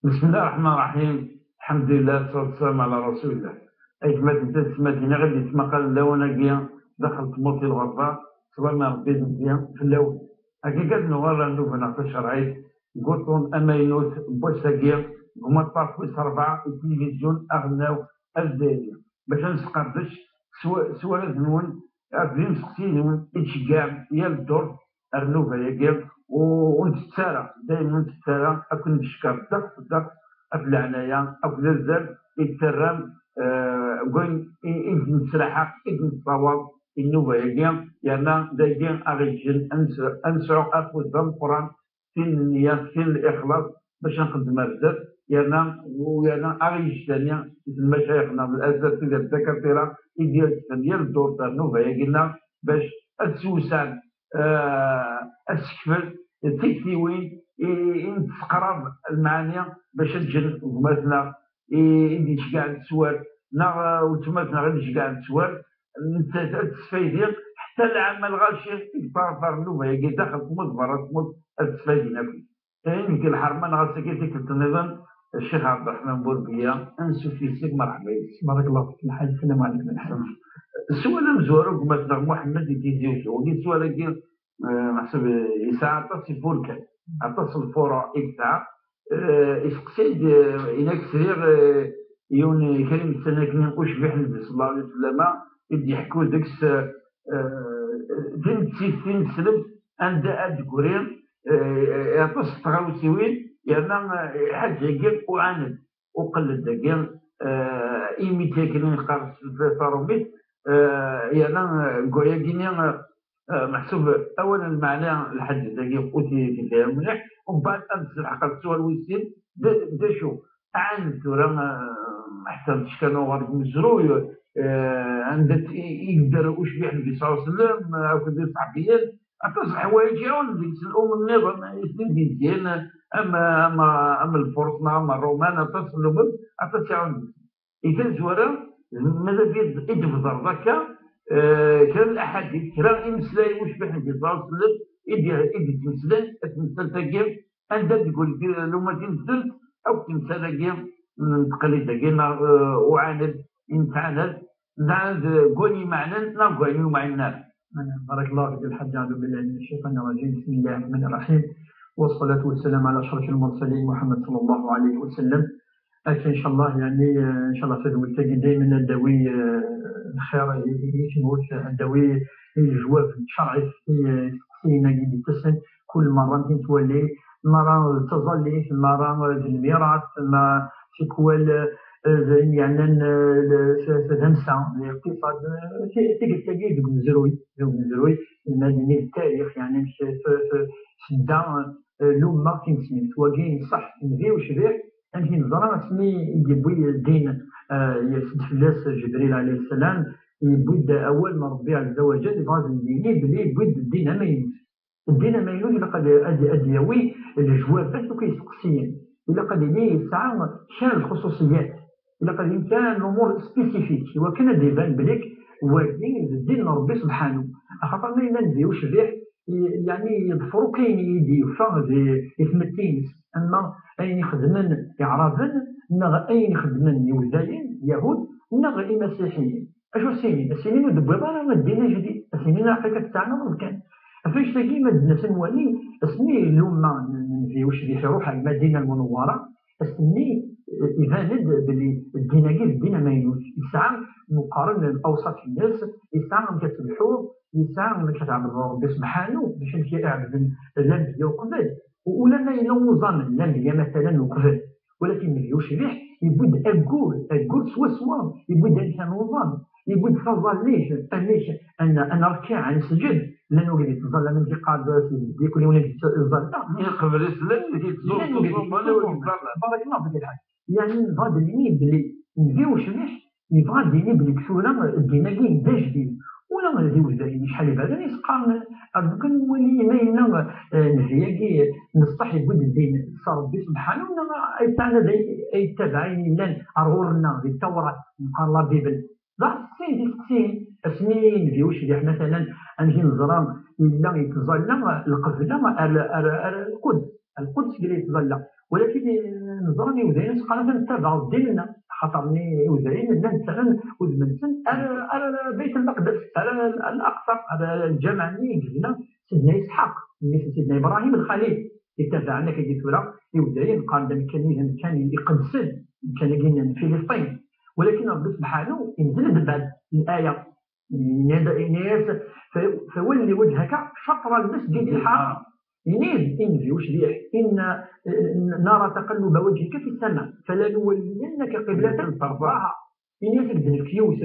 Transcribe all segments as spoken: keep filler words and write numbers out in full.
بسم الله الرحمن الرحيم. الحمد لله والصلاة والسلام على رسول الله. Aytmaten d taytmatin i ɣ-d-yettmaqalen lawan-agi daxel tmurt i lɣerba, sslam n Ṛebbi d nnbi fell-awen. Akka kan nuɣal ɣer nnuba-nneɣ tacerɛit deg wuṭṭun amaynut n wass-agi, deg umaṭṭaf wis ṛebɛa i tilivizyu aɣelnaw azzayri, bac ad nesqerdec s wa-, s warraz-nwen akked yimseqsiyen-nwen i d-tceggɛem yal ddurt ar nnuba-agi, u-, ur ntettu ara, dayem ur ntettu ara, ad ken-neckeṛ ddeqs ddeqs ɣef leɛnaya akked azal i d-terram, eh, deg wayen i, i d-nettraḥaq, i d-nessawaḍ i nnuba-agi, yerna dagi aɣ-yeǧǧen ad nes-, ad nesɛu afud d ameqqran, sin nneyya, sin lixlaṣ, bac ad nxeddem ar zdat, yerna, u yerna aɣ-yeǧǧ tani d lmacayex-nneɣ d azal, tudert d akatira i d-yeǧǧen yal ddurt ar nnuba-agi-nneɣ, bac ad sewsɛen, eh, asekfel d tiktiwin i, i nettqrab lmeɛani, bac ad ǧǧen gma-tneɣ i, i d-iceggɛen ttwar, neɣ, eh, weltma-tneɣ i d-iceggɛen ttwar, nettat ad tesfaydi ḥetta lɛama lɣaci i yeṭṭerf ɣer nnuba-agi daxel tmurt, berra tmurt, ad tesfaydin akk. Ayen deg lḥerma neɣ ass-agi tikkelt nniḍen, Ccix Ɛebderreḥman Burbiya, ansuf yes-k, merḥba yes-k. Barakallahu fik, Lḥaǧ, sslam ɛlikum, Lḥaǧ. Sswal amezwaru gma-tneɣ Muḥemmed i Tizi Uzzu, wagi sswal-agi, eh, meḥsub, eh, yesɛa aṭas ifurkan, aṭas n lfuruɛ i yesɛa. Eh, iseqsi-d, eh, inak sriɣ, eh, yiwen, eh, kra n yissan akken ucbiḥ n Nnbi sallallahu alayhi wa sallam i d-yeḥku deg-s, eh, eh, timetti-, tineslemt anda ad d-tegri, eh, aṭas n tɣawsiwin, yerna, eh, lḥaǧa-agi uɛaned, uqelled-agi, eh, imi d-, akken i neqqar s, s tarumit, eh, yerna, eh, deg wayagi-nni, eh, eh, meḥsub awal n lmeɛna lḥaǧa-agi ur t-, t-, tefhim mliḥ, umbeɛd ad d-telḥeq ɣer ttwal wis sin, d, d acu? Ɛaned tura, eh, ḥetta n teckan uɣer deg umezruy, eh, anda t-, i, i yedder ucbiḥ n Nnbi sallallahu alayhi wa sallam, eh, akked iṣaḥbiyen, aṭas n leḥwayeǧ iɛawnen deg-s lumem nniḍen i ten-id-yezzin, am, am, am Lfurs neɣ am Ṛṛuman, aṭas n lumem, aṭas iɛawnen deg-s. I tazwara, mazal i d-, i d-tebder akka, eh, kra n laḥadit, kra imeslayen ucbiḥ n Nnbi sallallahu alayhi wa sallam, i d-, i d-yettmeslayen, at temsalt-agi, anda d-tegri lumma timesalt, akk temsal-agi n tqlid-agi, neɣ, eh, uɛaned, i nettɛanad, neɣ d gwan imeɛnen, neɣ gwan imeɛnen ara. بارك الله فيك الحاج، أعوذ بالله من الشيطان الرجيم، بسم الله الرحمن الرحيم، والصلاة والسلام على أشرف المرسلين محمد صلى الله عليه وسلم. Akka, ncallah, yeɛni, eh, ncallah, tadwilt-agi daymen ad d-tawi, eh, lxir i, i, i tmurt, ad d-tawi i lejwab n tcerɛit i, eh, isteqsiyen-agi d-ittasen kul merra, amek i nettwali, mara d taẓallit, mara d lmirat, ma tikwal, eh, d ayen yeɛnan, eh, l-, s-, s-, tadamsa, liqtiṣad, eh, ti-, tigert-agi deg umezruy, deg umezruy, ma d-nini d tarix, yeɛni s-, s-, s-, sedda, eh, lumma timeslimt. Wagi n ṣṣeḥ, nnbi ucbiḥ, amek i neẓra asmi i d-yewwi ddin, eh, yers-d fell-as Ǧebril ɛalayhi ssalam, yewwi-d awal n Ṛebbi ɛezza wa ǧell, yebɣa ad d-yini belli yewwi-d ddin amaynut. Ddin amaynut ilaq ad, ad, ad yawi lejwabat akk isteqsiyen. Ilaq ad yili yesɛa kra n lxuṣuṣiyat. Ilaq ad yili kra n lumuṛ spécifique, iwakken ad d-iban belli wagi d ddin n Ṛebbi subḥanu. Axaṭer ma yella nnbi ucbiḥ, i-, yeɛni yeḍfer akk ayen i d-yufa di, i tmetti-ines, ama ayen i xedmen Iɛraben, neɣ ayen i xedmen Iwdayen, Yahud, neɣ Imasiḥiyen. Acu as-inin? As-inin ur d-tewwiḍ ara ddin ajdid. As-inin aql-ik ad tettɛanadeḍ kan. Ɣef annect-agi, ma d-nas ad nwali, asmi lumma n, n nnbi ucbiḥ iruḥ ar Lmadina Lmunewwara, ass-nni, eh, iban-d belli ddin-agi d ddin amaynut. Yesɛa meqqren n awṣaf-ines, yesɛa amek ad telḥuḍ, yesɛa amek ad tɛebdeḍ Ṛebbi subḥanu, mačči amek i ɛebden lanbeyya uqbel. U-, ulamma yella uẓam n lanbeyya, matalan, uqbel, walakin nnbi ucbiḥ yewwi-d aggur, aggur swaswa, yewwi-d amek ad nuẓam, yewwi-d taẓallit, amek ad n-, ad nerkeɛ, ad nesǧed. Llan wid yettẓallan, amek yeqqar-d, di kul yiwen ad yettẓalla. Yeqbel islam, yettẓalla, llan wid yettẓallan, yettẓalla, wid yettẓallan. Barakallahu fik, Lḥaǧ. Yeɛni, nebɣa ad d-nini belli nnbi ucbiḥ yebɣa ad d-yini belli deg tura ddin-agi d ajdid. Ula d Iwdayen acḥal ibadan i s-qqaren, rǧu kan nwali ma yella, eh, nnbi-agi n ṣṣeḥ yewwi-d ddin s Ṛebbi subḥanu, neɣ ay yettɛanad, ay, ay yettabaɛ ayen yellan ar ɣur-nneɣ di Tawrat, neqqar la Bible. D aseqsi, d iseqsiyen. Asmi nnbi ucbiḥ, matalan, amek i neẓra yella yettẓalla lqebla ar, ar, ar Lquds. Lquds yella yettẓalla. Walakin, eh, neẓra iwdayen-nsen qqaren-asen nettabaɛ ddin-nneɣ, axaṭer-nni iwdayen llan ttaɣen udem-nsen ar, ar Bayt Lmeqdes, ar Al-Aqsa, ar lǧameɛ-nni i yebna Sidna Isḥaq, mmi-s n Sidna Ibrahim Lxalil. Ittabaɛen akka-agi tura iwdayen, qqaren-d amkan-agi d amkan iqedsen, amkan-agi n Filisṭin. Walakin Ṛebbi sebḥanu inzel-d mbeɛd laya, yenna-d, yenna-yas: "Fa-, fawalli wajhaka catra lmasjid lḥaram." Yenna-yas inbi ucbiḥ: "Inna, nara taqalluba wajhika fi ssama, falanuwalliyannaka qiblatan tardaha." Yenna-yas ad d-nefk yiwet,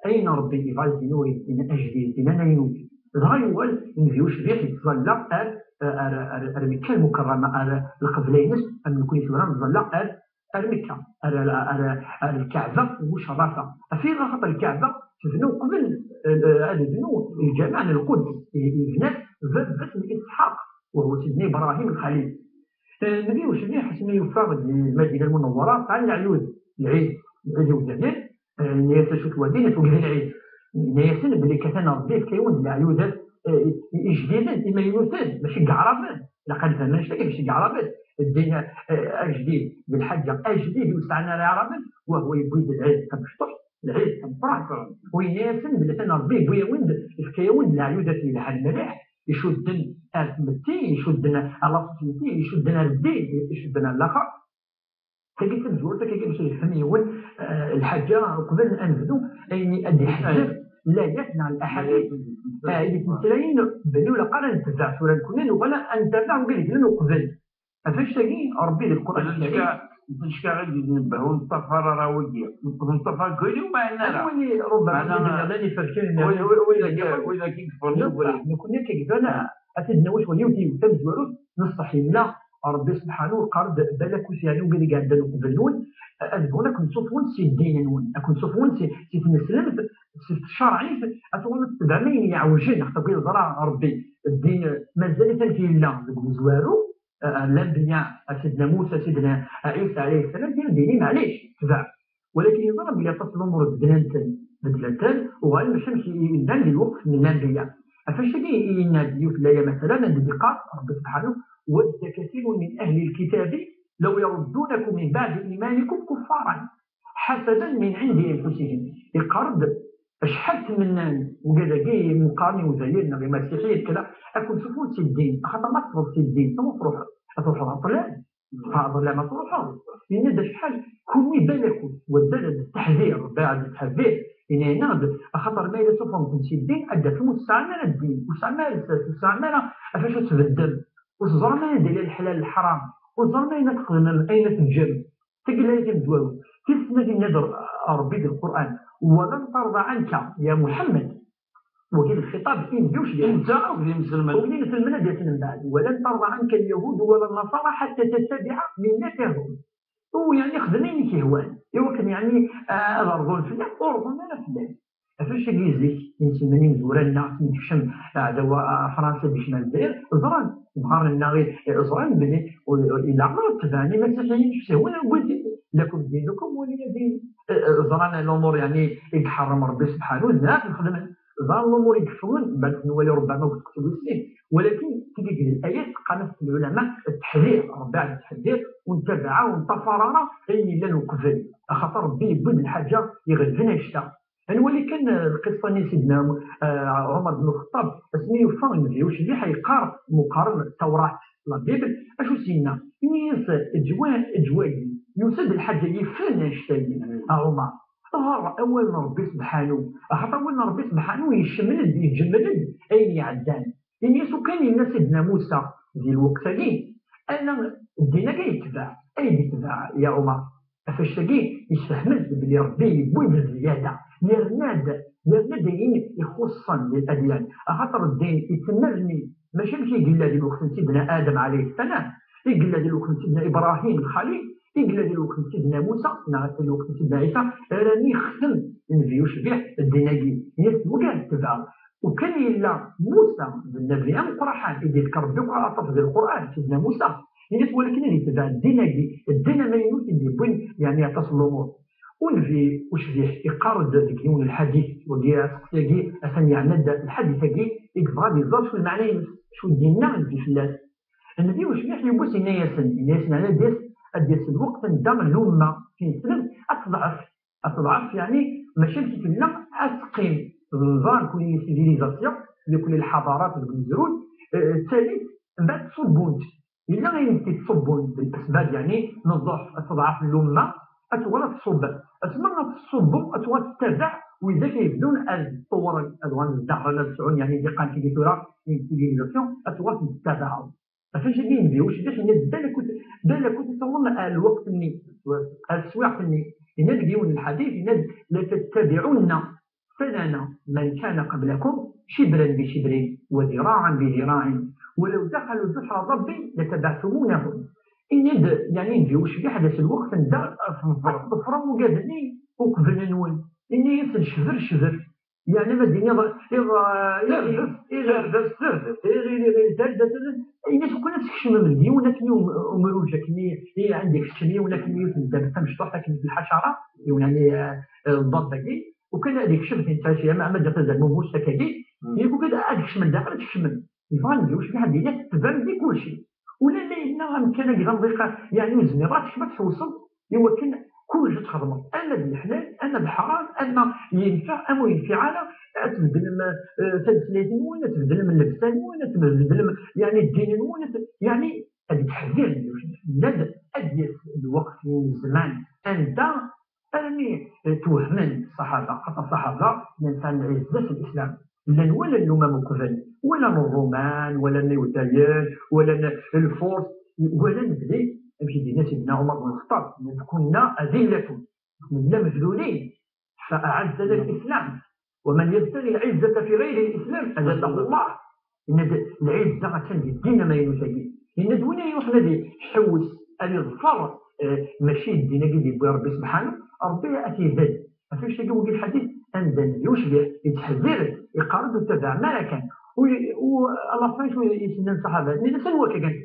ayen Ṛebbi yebɣa ad d-yini ur yeddin ajdid, d amaynut. Dɣa yuɣal inbi ucbiḥ yettẓalla ar, ar, ar, ar Mekka Lmukerrama, ar lqebla-ines, am nekni tura nẓalla ar ar Mekka, ar, ar, ar, ar Lkaɛba Lmucerrafa. Ɣef ayen axaṭer Lkaɛba tebna uqbel, eh, ad tebnu lǧameɛ n Lquds, i, i yebna-t baba-s n Isḥaq, wa huwa Sidna Ibrahim Lxalil. Eh, Nnbi ucbiḥ asmi yuffa di Lmadina Lmunewwara, sɛan leɛyud, lɛid, lɛid iwdayen, eh, yenna-yas acu twalin, acu d lɛid. Yenna-yasen belli katan Ṛebbi yefka-yawen-d leɛyudat, eh, i-, ijdiden, imaynuten, mačči deg Yeɛraben. Ilaq ad nefhem annect-agi, mačči deg Yeɛraben. Ddin, eh, ajdid, d lḥaǧa ajdid ur sɛan ara Iɛraben, wahwa yewwi-d lɛid tamecṭuḥt, lɛid tameqqrant. U yenna-yasen belli atan Ṛebbi yewwi-yawen-d, yefka-yawen-d leɛyudat yelhan mliḥ, icudden ar tmetti, icudden ar la société, icudden ar ddin, icudden ar laxert. Tagi d tamezwarut, akka kan yefhem yiwen, eh, lḥaǧa uqbel ad nebdu, ayen i ad iḥezzeb layat neɣ laḥadit, eh, i yettmeslayen belli ur ilaq ara ad netbeɛ tura nekkni, nuɣal ad ntabaɛ wid i yellan uqbel. Ɣef annect-agi, Ṛebbi di Lqur'an Lkarim. Netta necka i d-nebbeh, ur neṭṭafar ara wagi. Ur neṭṭafar deg wayen ur neɛni ara. Anwa i Ṛebbi Meɛna, d-yenniḍen iferken, wid-, wid-, widak, widak i yeffɣen i ubrid. Nekkni akka gdan, ah, ad t-id-nawi cwiya yiwet yiwet tamezwarut, neṣṣeḥ yella Ṛebbi subḥanu yeqqar-d: "Balak ur s-yeɛni wid i iɛeddan uqbel-nwen, ad bɣun ad ken-sufɣen si ddin-nwen, ad ken-sufɣen si, si tneslemt, si tcerɛit, ad tuɣalem ad tetbeɛem ayen yeɛwjen." Axaṭer wid yeẓra Ṛebbi ddin mazal-it amek yella deg umezwaru, eh, lanbiya, a Sidna Musa, Sidna Ɛisa alayhi ssalam, kan d-yini: "Maɛlic, tbeɛ." Walakin yeẓra belli aṭas n lumuṛ beddlen-ten, beddlen-ten, uɣalen mačči amek i llan di lweqt n lanbiya. Ɣef wannect-agi i yenna-d yiwet n laya, masalan, anda d-yeqqar Ṛebbi subḥanu: "Wadda kathirun min ahli lkitabi law yaruddunakum min baɛdi imanikum kuffaran, ḥasadan min indi anfusihim." Yeqqar-d acḥal tmennan wigad-agi meqqaren iwdayen neɣ imasiḥiyen kra, ad ken-sufɣen si ddin, axaṭer ma teffɣeḍ si ddin, sama truḥeḍ? Ad truḥeḍ ɣer ṭṭlam? Ɣer ṭṭlam ad truḥeḍ? Yenna-d acḥal, kunwi balakut, wadda d ttaḥdir, Ṛebbi ad yettḥaddir, yenna-d, axaṭer ma yella sufɣen-ken si ddin, ad d-tafem ur tesɛam ara ddin, ur tesɛam ara lsas, ur tesɛam ara ɣef acu ad tbeddem, ur teẓram ara anda yella leḥlal leḥram, ur teẓram ayen ad txedmem, ayen ad teǧǧem. Tagi laya tamezwarut. Tidet-nni yenna-d Ṛebbi di Lqur'an: "Walan tarḍa ɛanka, ya Muḥemmed." Wagi d lxiṭab i Nnbi ucbiḥ. Netta akked yimselmen. Wagi d iselmen ad d-yasen mbeɛd. "Walan tarḍa ɛanka lyahudu wala nnaṣara ḥatta tattabiɛa millatahum." U yeɛni xdem ayen i k-yehwan. I wakken yeɛni, ah, ad rḍun fell-ak, ur rḍun ara fell-ak. Ɣef wannect-agi zik, inselmen imezwura-nneɣ, asmi d-tekcem, ah, aɛdaw, ah, Fransa, d-yekcem ar Lezzayer, ẓran, imɣaren-nneɣ i, ẓran belli, u, u, ilaq ad tebɛen imasiḥiyen, ur s-yehwan ara wid, "Lakum dinukum waliya din." Eh, eh, ẓran lumuṛ, yeɛni, i iḥeṛṛem Ṛebbi subḥanu, d nniɛat nxedmen. Ẓran lumuṛ i yeffɣen, mbeɛd ad nwali ṛebɛa ma deg wis sin. Walakin, tigi deg layat, qqaren-as lɛulama, ttaḥdir, Ṛebbi ad yettḥeddir, ur ntabaɛ, ur nṭṭafar ara ayen yellan uqbel. Axaṭer Ṛebbi yewwi-d lḥaǧa iɣelben annect-a. Ad nwali kan, eh, lqissa-nni n Sidna, eh, Ɛumer ben Lxeṭṭab, asmi yuffa nnbi ucbiḥ yeqqar, meqqaren Tawrat, la Bible, acu s-yenna? Ini-as, eǧwa-, eǧwagi, yusa-d lḥaǧa yifen annect-agi, a Ɛumer. Ɣer awal n Ṛebbi subḥanu, axaṭer awal n Ṛebbi subḥanu yecmel-d, iǧemmel-d ayen iɛeddan. Ini-as ukan yenna Sidna Musa di lweqt-agi, ala ddin-agi yetbeɛ, ay d-yetbeɛ, ya Ɛumer. Ɣef wannect-agi, yessefhem-d belli Ṛebbi yewwi-d zzyada, yerna-d, yerna-d ayen ixuṣṣen di ladyan. Axaṭer ddin yettennerni, mačči amek i yella di lweqt n Sidna Adem ɛalayhi ssalam, i yella di lweqt n Sidna Ibrahim Lxalil, i yella di lweqt n Sidna Musa, neɣ di lweqt n Sidna Ɛisa, armi yextem nnbi ucbiḥ ddin-agi. Yenna-as: "Tmugar tebɛeḍ." Ukan yella Musa d nnabi ameqqran i d-yefka Ṛebbi aṭas di Lqur'an, Sidna Musa, ini-as walakin ad yetbeɛ ddin-agi, ddin amaynut i d-yewwin, yeɛni, aṭas n lumuṛ. Nnbi ucbiḥ iqqar-d deg yiwen n lḥadit, wagi aseqsi-agi atan yeɛna-d lḥadit-agi, i yebɣa ad iẓer acu lmeɛna-ines, acu d-yenna nnbi fell-as. Nnbi ucbiḥ yiwwas inna-yasen, inna-yasen, ɛni ad d-yas, ad d-yas lweqt anda lumma tin tessnem ad teḍɛef, ad teḍɛef, yeɛni mačči amek i tella, ad teqqim tebḍa nekni civilisation, nekni lḥadarat deg umezruy, eh, ttalit, mbeɛd ṣubbunt. Yella ayen i ttṣubbun d lesbab, yeɛni n ḍḍeɛf, ad teḍɛef lumma, ad tuɣal ad tṣubb. Asma ad tṣubbu, ad tuɣal tettabaɛ widak ay bdun ad ṭṭewren, ad uɣalen zdaxel, ad sɛun, yeɛni, diqan tigi tura, une civilisation, ad tuɣal tettabaɛeḍ. Ɣef wacu i d-yenna ucbiḥ, yenna-d: "Balakut, balakut تصورون الوقت-nni, ar teswiɛt-nni." Yenna-d deg yiwen n lḥadit, yenna-d: "لتتبعن سنن من كان قبلكم شبرا بشبر وذراعا بذراع ولو دخلوا جحر ضب لتبعتموهم." Yenna-d, yeɛni, nnbi ucbiḥ, d ass lweqt anda tḍefrem ugad-nni uqbel-nwen. Yenna-yasen: "Cber, cber." Yeɛni ma d-iniḍ iḍ, iḍ, iḍ, iḍ, iḍ, iḍ, yenna-as: "Uqen ad tkecmem deg yiwen akken um-, umruj akken i, i anda keččem yiwen akken yiwet n ddabex tamecṭuḥt akken di lḥacara, yiwen, yeɛni, eh, eh, ḍaddagi, ukan ad ikcem tin ttɛici, ama, ama ǧǧat azermummus akkagi, mm, yenna-ak ukan ad kecmen daxel, ad kecmen." Yebɣa nnbi ucbiḥ ad d-yini ad tebɛem di kulci. Ula d ayen-a amkan-agi d amḍiq, yeɛni ur zmireɣ ad tekcem ad tḥewseḍ, i wakken kullec ad txedmeḍ, ama d leḥlal, ama d ḥram, ama yenfeɛ, ama ur yenfiɛ ara, ad tbeddlem, eh, tameslayt-nwen, ad tbeddlem llebsa-nwen, ad tbeddlem, yeɛni, ddin-nwen, ad, yeɛni, ad yettḥezzir. Nnan-d ad d-yas lweqt n zzman anda armi, eh, twehhmen ṣṣaḥaba, xaṭer ṣṣaḥaba llan sɛan lɛizza s lislam. Llan walan lumam uqbel, walan Ṛṛuman, walan Iweddayen, walan Lfurs, walan belli, amek i d-yenna Sidna Ɛumar ben Lxeṭṭab, yenna-d: "Kunna adillatun", nella medlulin, "fa aɛazzana lislam, wa man yabtagi lɛizzata fi ɣayri lislam adallahu llah." Yenna-d: "Lɛizza attan di ddin amaynut-agi." Yenna-d: "Win ay iruḥen ad iḥewwes, ad iḍfer, eh, mačči d ddin-agi d-yewwi Ṛebbi subḥanu, Ṛebbi ad t-idel." Ɣef wannect-agi, wagi lḥadit, anda nnbi ucbiḥ yettḥezzir, yeqqar-d: "Ur ttabaɛem ara kan." U, u, à la fin, acu i s-nnan ṣṣaḥaba? Nnan-as: "Anwa akka kan?"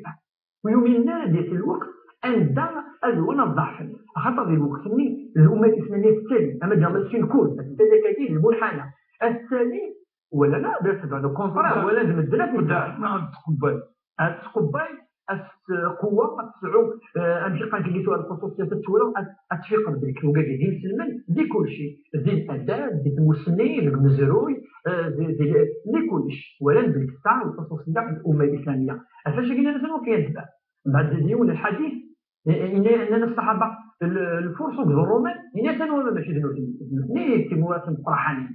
Ur yuminen ara ad yas lweqt anda ad uɣalen ad ḍeɛfen. Axaṭer di lweqt-nni, lumma n Islam ad tettali, ama ǧerra sin kud, ad tettali akkagi, d lmulḥana. Ad tettali, wala la, d, d, d contraire, wala d medden ad tettali. Ad tqebbal. Ad tqebbal, ad tqewwa, ad tesɛu, eh, amek i qqaren tigi tura, lxuṣuṣiyat, ad twala, ad, ad tfiqeḍ belli ugagi d inselmen di kulci, di ladab, di tmussni, deg umezruy, eh, di, di, di kullec. Walan belli tesɛa lxuṣuṣiyat n lumma lislamiyya. Ɣef wacu i nnan-asen wakken ad tebɛed. Mbeɛd, d yiwen lḥadit, i-, i-, nnan ṣṣaḥaba, l-, Lfurs akked Ṛṛuman, yenna-asen: "Anwa ma mačči d nutni? D nutni i d timura timeqqraḥanin."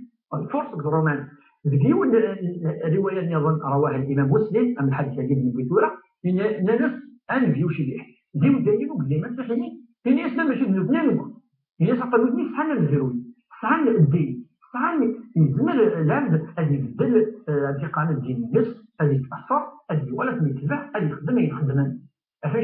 Lfurs akked Ṛṛuman. Deg yiwen, eh, riwaya nniḍen, rawaha Limam Muslim, am lḥadit-agi i d-newwi tura, yenna-, nnan-as: "A nnbi ucbiḥ, d iweddayen ugellid imasiḥiyen?" Yenna-as: "Ma mačči d nutni, anwa?" Yenna-as: "Aql nutni sɛan amezruy, sɛan ddin, sɛan, yezmer lɛebd ad ibeddel, eh, ad iqqaren ddin-nnes, ad yettqeṣṣer, ad yuɣal ad ten-yetbeɛ, ad yexdem ayen xeddmen." Ɣef